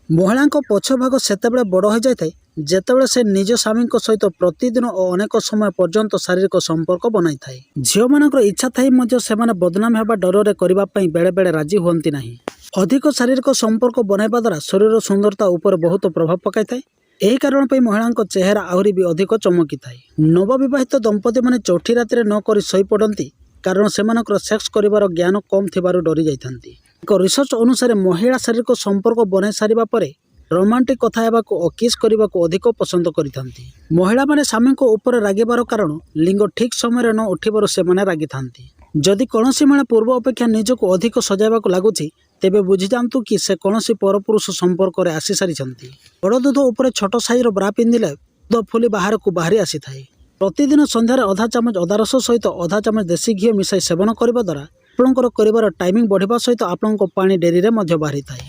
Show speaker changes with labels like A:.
A: ମହିଳାଙ୍କ ପଛ ଭାଗ ସେତେବେଳେ ବଡ଼ ହୋଇଯାଇଥାଏ, ଯେତେବେଳେ ସେ ନିଜ ସ୍ୱାମୀଙ୍କ ସହିତ ପ୍ରତିଦିନ ଓ ଅନେକ ସମୟ ପର୍ଯ୍ୟନ୍ତ ଶାରୀରିକ ସମ୍ପର୍କ ବନାଇଥାଏ। ଝିଅମାନଙ୍କର ଇଚ୍ଛା ଥାଇ ମଧ୍ୟ ସେମାନେ ବଦନାମ ହେବା ଡରରେ କରିବା ପାଇଁ ବେଳେବେଳେ ରାଜି ହୁଅନ୍ତି ନାହିଁ। ଅଧିକ ଶାରୀରିକ ସମ୍ପର୍କ ବନାଇବା ଦ୍ୱାରା ଶରୀରର ସୁନ୍ଦରତା ଉପରେ ବହୁତ ପ୍ରଭାବ ପକାଇଥାଏ। ଏହି କାରଣ ପାଇଁ ମହିଳାଙ୍କ ଚେହେରା ଆହୁରି ବି ଅଧିକ ଚମକିଥାଏ। ନବବିବାହିତ ଦମ୍ପତିମାନେ ଚଉଠି ରାତିରେ ନ କରି ଶୋଇପଡ଼ନ୍ତି, କାରଣ ସେମାନଙ୍କର ସେକ୍ସ କରିବାର ଜ୍ଞାନ କମ୍ ଥିବାରୁ ଡରି ଯାଇଥାନ୍ତି। ଏକ ରିସର୍ଚ୍ଚ ଅନୁସାରେ, ମହିଳା ଶାରୀରିକ ସମ୍ପର୍କ ବନାଇ ସାରିବା ପରେ ରୋମାଣ୍ଟିକ କଥା ହେବାକୁ ଓ କିସ୍ କରିବାକୁ ଅଧିକ ପସନ୍ଦ କରିଥାନ୍ତି। ମହିଳାମାନେ ସ୍ୱାମୀଙ୍କ ଉପରେ ରାଗିବାର କାରଣ, ଲିଙ୍ଗ ଠିକ୍ ସମୟରେ ନ ଉଠିବାରୁ ସେମାନେ ରାଗିଥାନ୍ତି। ଯଦି କୌଣସି ମହିଳା ପୂର୍ବ ଅପେକ୍ଷା ନିଜକୁ ଅଧିକ ସଜାଇବାକୁ ଲାଗୁଛି, ତେବେ ବୁଝିଯାଆନ୍ତୁ କି ସେ କୌଣସି ପରପୁରୁଷ ସମ୍ପର୍କରେ ଆସିସାରିଛନ୍ତି। ବଡ଼ ଦୁଧ ଉପରେ ଛୋଟ ସାଇଜର ବ୍ରା ପିନ୍ଧିଲେ ଦୁଧ ଫୁଲି ବାହାରକୁ ବାହାରି ଆସିଥାଏ। ପ୍ରତିଦିନ ସନ୍ଧ୍ୟାରେ ଅଧା ଚାମଚ ଅଦା ରସ ସହିତ ଅଧା ଚାମଚ ଦେଶୀ ଘିଅ ମିଶାଇ ସେବନ କରିବା ଦ୍ୱାରା ଆପଣଙ୍କର କରିବାର ଟାଇମିଂ ବଢ଼ିବା ସହିତ ଆପଣଙ୍କ ପାଣି ଡେରିରେ ମଧ୍ୟ ବାହାରିଥାଏ।